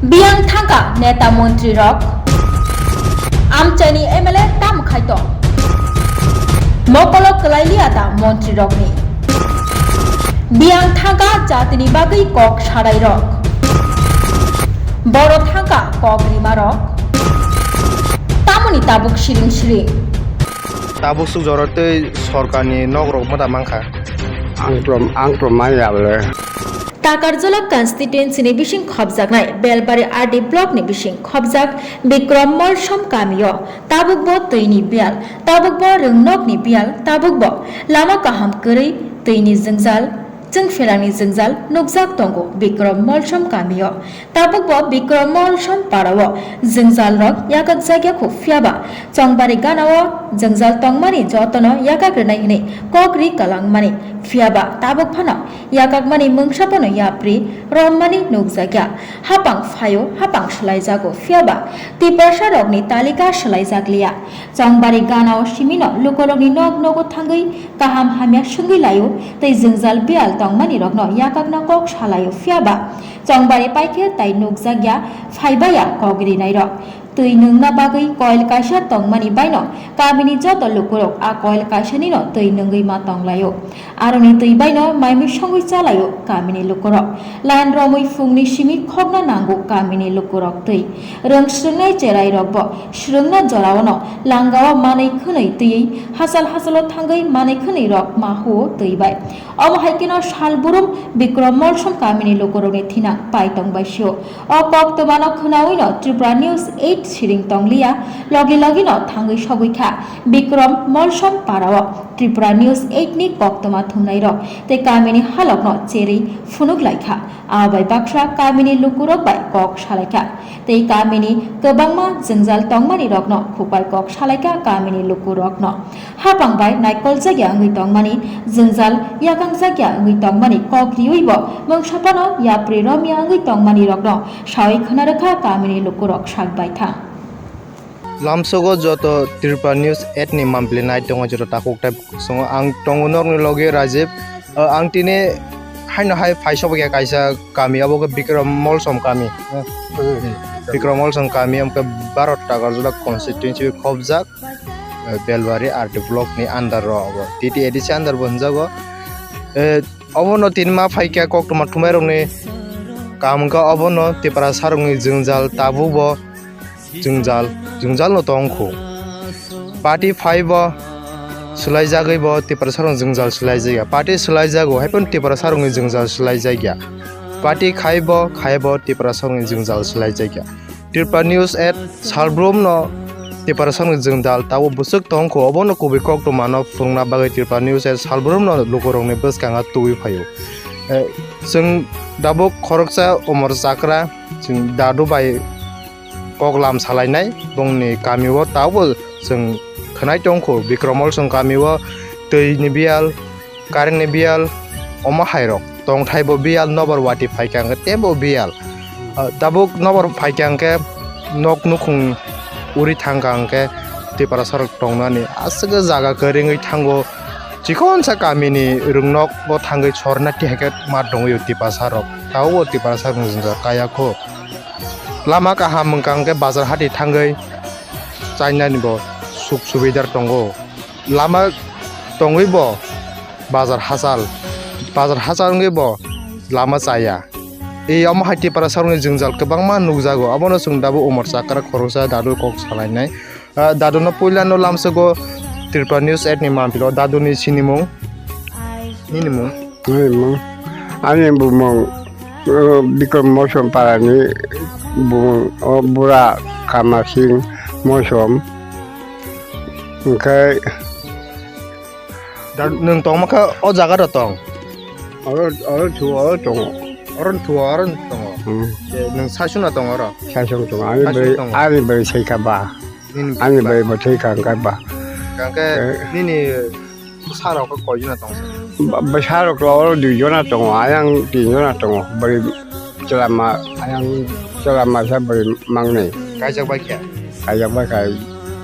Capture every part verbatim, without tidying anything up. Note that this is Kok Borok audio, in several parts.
Biyang thangka neta montri rok, amchaini M L A tam khai tong. Mokolo kwlai liya da montri rokni. Biyang thangka jatini bagwi kok sarai rok. Boro thangka kok rima rok. Tamoni tabuk siring siring. Tabuk suk jora tei sorkarni nok rok moda mankha. Ang prom-, ang prom manya bole. Takarjala constituency ni bising khopjaknai Belbari R D block ni bising khopjak Bikrom Molsom kamio tabukbo twini biyal, tabukbo rwngnokni biyal, tabukbo lama kaham kwrwi, twini jwngjal, chwngphelangni jwngjal nukjak tongo Bikrom Molsom kamio. Tabukbo Bikrom Molsom parao jwngjalrok yakakjakya kho, phiyaba Chongbari ganao jwngjal tongmani jotono yakak rwnai hwnwi kok ri kwlangmani, phiyaba tabuk phano yakakmani mungsa bono yapri romani nukjakya. Hapang phaio, hapang swlaijago, phiyaba Tiprasa rokni talika swlaijak liya. Chongbari ganao simino lukurokni nok nogo thangwi kaham hamya swngwi laio, tei jwngjal biyal tongmani rokno yakakna kok salaio, phiyaba Chongbari paikhe tai nukjakya, phaibaya kok rinairok. Twi nwngna bagwi coil kaisa tongmani baino kamini joto lukurok a coil kaisanino twi nwngwi ma tonglaio. Aroni twi baino mai mui songwi chalaio kamini lukurok. Line romwi phungni simi khokna nango kamini lukurok twi. Rwng swrwngnai cherairokbo swrwngna joraono langao manwi khwnwi twiwi hachal hachalo thangwi manwi khwnwi rok ma huo twi bai. Omo hai kheno salburum Bikrom Molsom kamini lukurokni thinang pai tong bai sio. O koktwmano khwnawino Tripura News eight siring tong liya, logi logino thangwi sogwi kha Bikrom Molsom parao Tripura News eight ni koktwma thumnairok tei kamini halokno cherwi phunuk lai kha. Abo bai baksa kamini lukurok bai kok salai kha tei kamini kwbangma jwngjal tongmani rokno khukbai kok salai kha kamini lukurokno. Hapang bai naikoljak ya wngwi tongmani, jwngjal yakangjak ya wngwi tongmani kok riwi bo mungsa phano yapri romya wngwi tongmani rokno sawi khna rwkha kamini lukurok sak baithang. Lamsogo joto Tripura News eight ni mampli nai tongo, joto takhuk tai songo. Ang tongo norokni logi Rajiv. Uh, ang tini haino hai phai sobokya kaisa kami, abo khe Bikrom Molsom kami. Hmm. Bikrom Molsom kami, amkhe Bharat Takarjala constituency khobjak. Eh, Belbari R D block ni under ro abo. T T A D C under bo hwnjago. Eh, obono tini ma phaikha koktwma thumairokni kam wngkha, obono Tiprasa rokni jwngjal tabukbo jwngjal, jwngjal no tongkhu. Party phaibo swlaijagwi bo Tiprasa rokni jwngjal swlaijakya. Party swlaijago, haiphano Tiprasa rokni jwngjal swlaijakya. Party khaibo, khaibo Tiprasa rokni jwngjal swlaijakya. Tripura News eight salbrumno Tiprasani jwngjal tabuk bwswk tongkho, obono kubui koktwmano phwrwngna bagwi Tripura News eight salbrumno lukurokni bwskango tubui phaio. Eh, chwng tabuk khoroksa Umar Chakra, chwng dadu bai kok lam salainai, bongni kamio tabukbo chwng khwnai tongkho, Bikrom Molsom kamio twini biyal, current ni biyal, omo hai rok tongthai bo biyal, nobar wati phaikha hwnkhe teibo biyal. Ah, tabuk nobar phaikha hwnkhe nok nukhung uri thangkha hwnkhe Tiprasa rok tongnani aswk jaga kwrwngwi thango. Chikonsa kamini rwngnok bo thangwi sorna tihaikhe ma tongwi Tiprasa rok. Tabukbo Tiprasa rok jwngjal kaya kho. Lama kaham wngkha hwnkhe bazar hati thangwi chainani bo suk subidar tongo. Lama tongwi bo bazar hachal, bazar hachal wngwi bo lama chaya. E omo hai Tiprasa rokni jwngjal kwbangma nukjago. Abono chwng tabuk Umar Chakra khoroksa dadu kok salainai. Ah, daduno puilano lamsogo Tripura News eight ni mampilo daduni sinimung, ninimung. Ani bumung, ani bumung, uh, Bikrom Mosom parani bumung, o bura Kamasing Mosom. Hwnkhe da-, nwng tongma khe o jaga rok tong? Oro, oro thu, oro tongo. Oro thu, oro tongo. Hmm. Je nwng saichung na tongo oro? Saichung tongo. Ani saichung bai, tongo. Ani bai sai kha ba. Nini ani bai bo thai kha hwnkhe ba. Hwnkhe eh, nini bwsa rok khe koi jona tong? Ba-, bwsa rok to oro dui jona tongo, ayang tin jona tongo, bwrwi chwla ma, ayang chwla masa bwrwi mangnwi. Kaijak bai khe? Kaijak bai kha,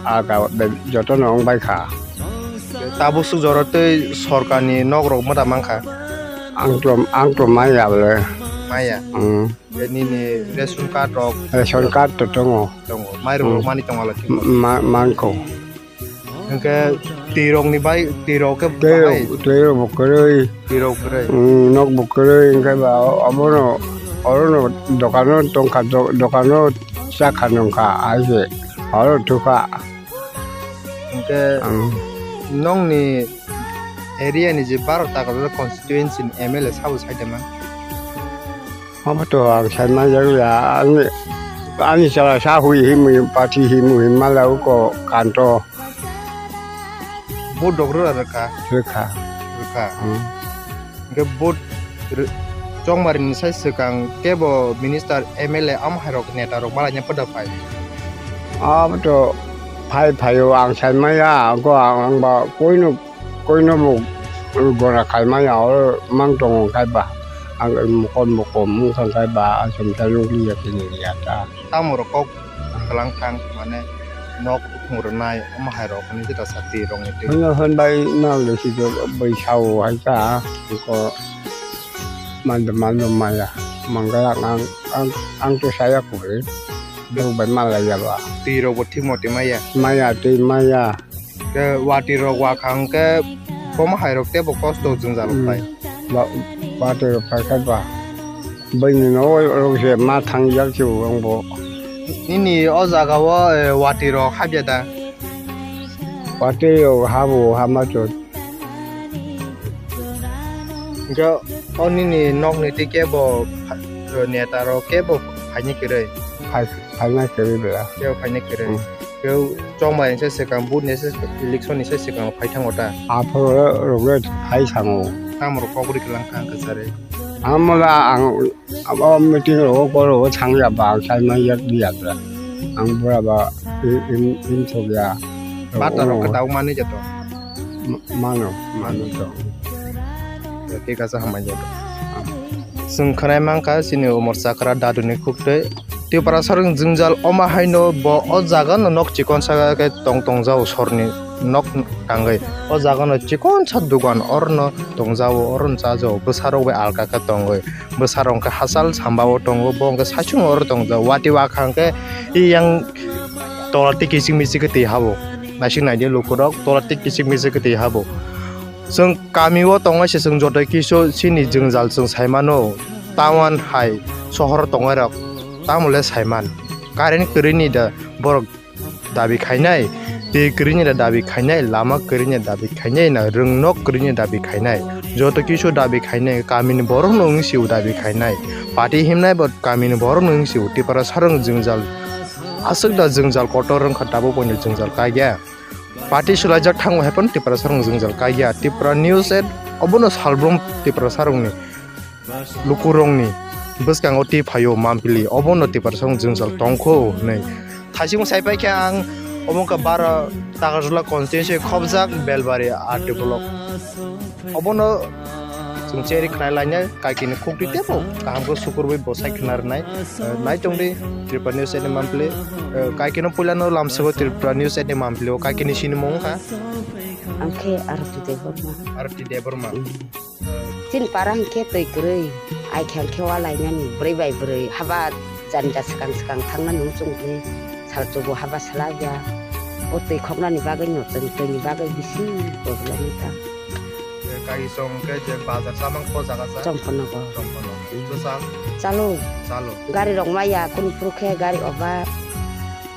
a ka be-, joto no wng bai kha. Tabuk swk jora tei sorkar ni nok rok mwta mang kha? Ang to, ang to manya bole. Maya. Hmm. Nini ration card rok. Ration card to tongo. Tongo. Mairung rok mani tongo ala thik. Ma-, mangko. Hingke twi rok ni bai, twi rok khe bahai. Twi rok bo kwrwi. Twi rok kwrwi. Hmm, nok bo kwrwi, hingke ba obono, orono dokano tongkha, do-, dokano chakha nungkha, hai se, oro thukha. Hingke nongni area ni je baro ta kotor constituency ni M L A sabo sai de man? Abo to ang sai manjak ya, ani, ani sara sa hui himui, party himui, mala uko kanto. Vote rok rwra rwkha? Rwkha. Rwkha. Hmm. Hingke vote rw-, chongmari ni sai swkang kebo minister, M L A, omo hai rok neta rok malaina poda phai? Abo to phai phaio, ang sai maya, go ang, ang ba koino, koino bo gora khai maya, o mang tongo khai ba. Ang mokol mokom wngkha khai ba, asam ta nukliya kini ya ta. Tamo rok kok kwlang thang, mane nok thung rwnai, omo hai rok hinwi jeta sa twi rok ni twi. Hwnwi hwnbai nang le si jo bai sao hai ta ko mando mando maya mangala ang ang ang to saya ko re. Dong bai malai ya ba. Twi rok bo thik mote maya. Maya twi maya. Ke watwi rok wakha hwnkhe bomo hai rok tebo kosto jwngjal pai. Ba-, watwi rok pai kha ba. Bini no rok se ma thang jak se bo. Nini o jaga o, eh, watwi rok habya da? Watwi rok habo hama chot. Hwnkhe o nini nokni twi kebo pha-, neta rok kebo phaini kwrwi? Phai-, phaina kwrwi bela. Kebo phaini kwrwi. Hmm. Kebo chongmani se swkang, vote ni se, election ni se swkang phai thango ta? Aphuru rok le phai thango. Tamo rok kok rwi kwlang kha kwchari. Amo la ang abo meeting rogo koro o thang ya ba, ang sai man yak di ya bra. Ang bura ba i-, im, im thok ya. Bata rok kwtal mani joto. Ma-, mano, mano to. Thik ase, hambai joto. Chwng khwnai mankha chini umor chakra daduni khuktwi. Tipra sarong jwngjal omo haino bo o jaga no nok chikon saka khe tong tong jao sorni nok tangwi. O jaga no chikon sa dugan orono tong jao, orono cha jao, bwsarok bai alka khe tongwi. Bwsarok hwnkhe hachal sambao tongo, bo hwnkhe saichung oro tongjak. Watwi wakha hwnkhe yang tola tei kichik michik khe twi habo. Naisik naidi lukurok tola tei kichik michik khe twi habo. Chwng kamio tongnaise chwng joto kisu chini jwngjal chwng saimano. Town hai sohoro tongnairok tamole saiman. Current kwrwini da borok dabi khainai, twi kwrwini da dabi khainai, lama kwrwini da dabi khainai, na rwngnok kwrwini da dabi khainai, joto kisu dabi khainai, kamini borokno wng sio dabi khainai, party himnai bo kamini borokno wng sio, Tipra sarong jwngjal, aswk da jwngjal kotor wngkha tabuk boino jwngjal kaiya, party swlaijak thango hai phano Tipra sarong jwngjal kaiya, Tipra news at obono salbrum Tipra sarongni. Lukurokni bwskango twi phaio mampili, obono Tiprasarok jwngjal tongkho hwnwi. Thaisingmo sai paikha ang, obo wngkha bara Takarjala constituency khobjak Belbari R D block. Obono chwng cherwi khnai lainai, kaikini khukti teibo kaham khe sukurwi bo sai khna rwnai. Eh, nai tongdi Tripura News at ni mampili. Eh, kaikino puilano lamsao Tripura News at ni mampili o kaikini sinimung wngkha. Ang khe Arati Debbarma. Arati Debbarma. Mm. Chini para hwnkhe twi kwrwi, ai khe hwnkhe o lainani bwrwi bai bwrwi haba jani ja swkang swkang thangnani muchung bwrwi salchugo haba swlaiya. O twi khoknani bagwino chwng twini bagwi bisi problem wngkha. Kaisong khe je bazar chamang kho jaga sa? Chongphonogo. Chongphono. Mm. Chwsang? Chalo. Chalo. Gari rok maya kunu phuru khe gari oba.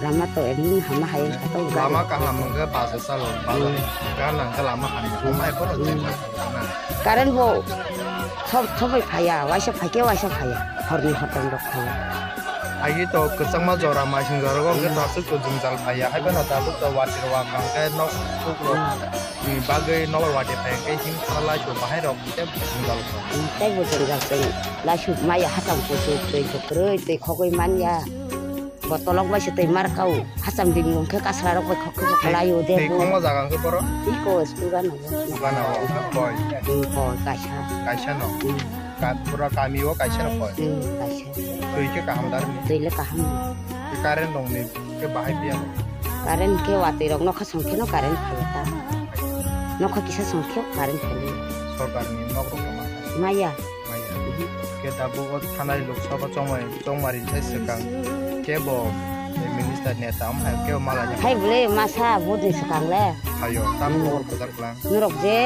Lama to emni hama hai khato gari. Lama kaham hwnkhe bazar chalo, bazar. Hmm. Gana hwnkhe lama hamya. Hmm. Hamya phano. Hmm. Current bo thop-, thopwi phaiya, waisa phaikhe waisa phaiya, horni hotong rok phaiya. Agi to kwchangma jora, maising jora o hwnkhe tabuk to jwngjal phaiya, haiphano tabuk to watwi rok hwnkhe nok kuk rok ni bagwi nok watwi phai hwnkhe him khala lai to bahai rok tei jwngjal kho. Hmm, tei bo jwngjal chwng lai su maya hacham kuchuk twi kwrwi twi khogwi manya. Botolok bai se twi mar kau. Hacham bini mung khe kasra rok bai khok khok khlai o de. Twi khongma jaga hwnkhe boro? Iko school gana. School gana o koi? Hmm, koi kaisa. Kaisa no? Hmm. Ka-, pura kami o kaisa no koi? Hmm, kaisa. Twi khe kaham dar ni? Twi le kaham ni. Twi current rok ni khe bahai piya no? Current khe watwi rok nokha song khe no current phai ta. Nokha kisa song khe current phai. Sorkar ni nok rok no ma? Maya. Maya. Mhm. Khe tabuk o thanai Lok Sabha chongmari, chongmari sai swkang kebo minister neta wng hai kebo mala ni. Hai bwle masa budni swkang le. Hayo, tam Hmm. Khobor kwchar kwlang. Norok je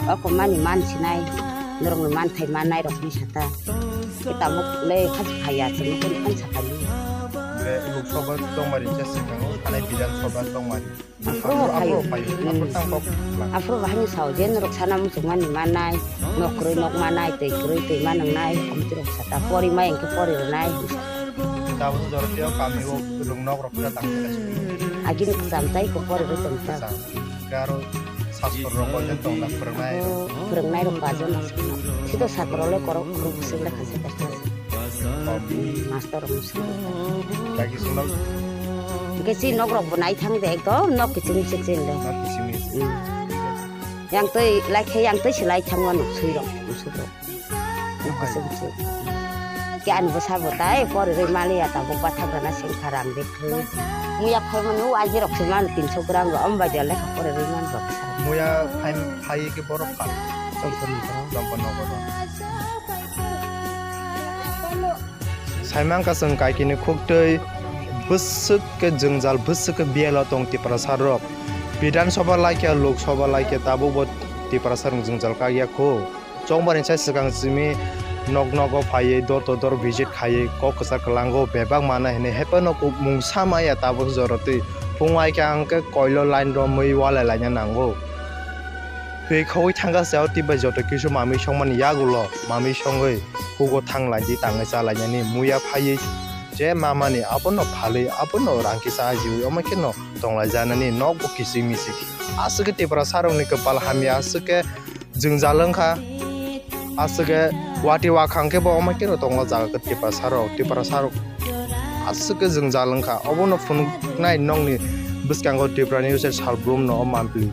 o komani man sinai, norokni manthai mannai rokni sata. Khe tabuk le khasi phaiya, chwng khe phai sakali. Le Lok Sabha chongmari sai swkang o thanai Bidhan Sabha chongmari. Aphuru Aphuru, phaio. Aphuru phaio. Hmm. Aphuru tang kok lang. Aphuru bahai ni sao je norok sana muchungmani manai, nok kwrwi nok manai, twi kwrwi twi manwngnai, omtwi rok sata pori mai hwnkhe pori rwnai. Tabuk jora tei o kami o rwng nok rok khe tang khe. Agini kwcham tai ko pori rwi tong ta. Kwcham. Khe aro sastro rok o je tong na phwrwngnai. Phwrwngnai rok bajon. Sito satro le korok khuruk bwswk le khaisa khaisa. Master rok swng. Kaki swngno. Hingke si nok rok bo nai thang de ekdom nok kiching kiching de. Nok kiching kiching. Hmm. Yang twi lai khe yang twi se lai thang mano sui rok musuk rok. Nok kiching kiching. Ke ani bwsa bo tai pori rwi mali ya tabuk bathak rana sing kharang de thwi. Muya phai mano aji rok se mano tinso gram rok om bai de lekha pori rwi man rok. Muya phai phai ke borok pha. Chongpon nok. Chongpon nok. Saimang ka chwng kaikini khuktwi bwswk khe jwngjal, bwswk khe biyalo tong Tiprasa rok. Bidhan Sabha laikya, Lok Sabha laikya, tabukbo Tiprasa rok jwngjal kakya kho. Chongmani sai swkang simi nok nogo phaiwi, door to door visit khaiwi kok kwchar kwlango, bebak mana hinwi hephano mungsa maya tabuk jorotwi. Phung aikha hwnkhe koilo line romwi walai laina nango. Twi khaui thangkha se o twi bai joto kisu mami songmani yagulo mami songwi hugo thang lai di tangwi cha lainani muya phaiwi je mamani abono phalwi abono rang kisa ajiwi omo kheno tong lai janani nokbo kiching miching. Aswk khe Tiprasa rokni kwpal hamya aswk khe jwngjal wngkha. Aswk khe wati wakhang khe bo omo kheno tong o jaga khe Tiprasa rok, Tiprasa rok aswk khe jwngjal wngkha. Obono phunuknai nokni bwskango Tripura ni uaisa salbrum no o mampli.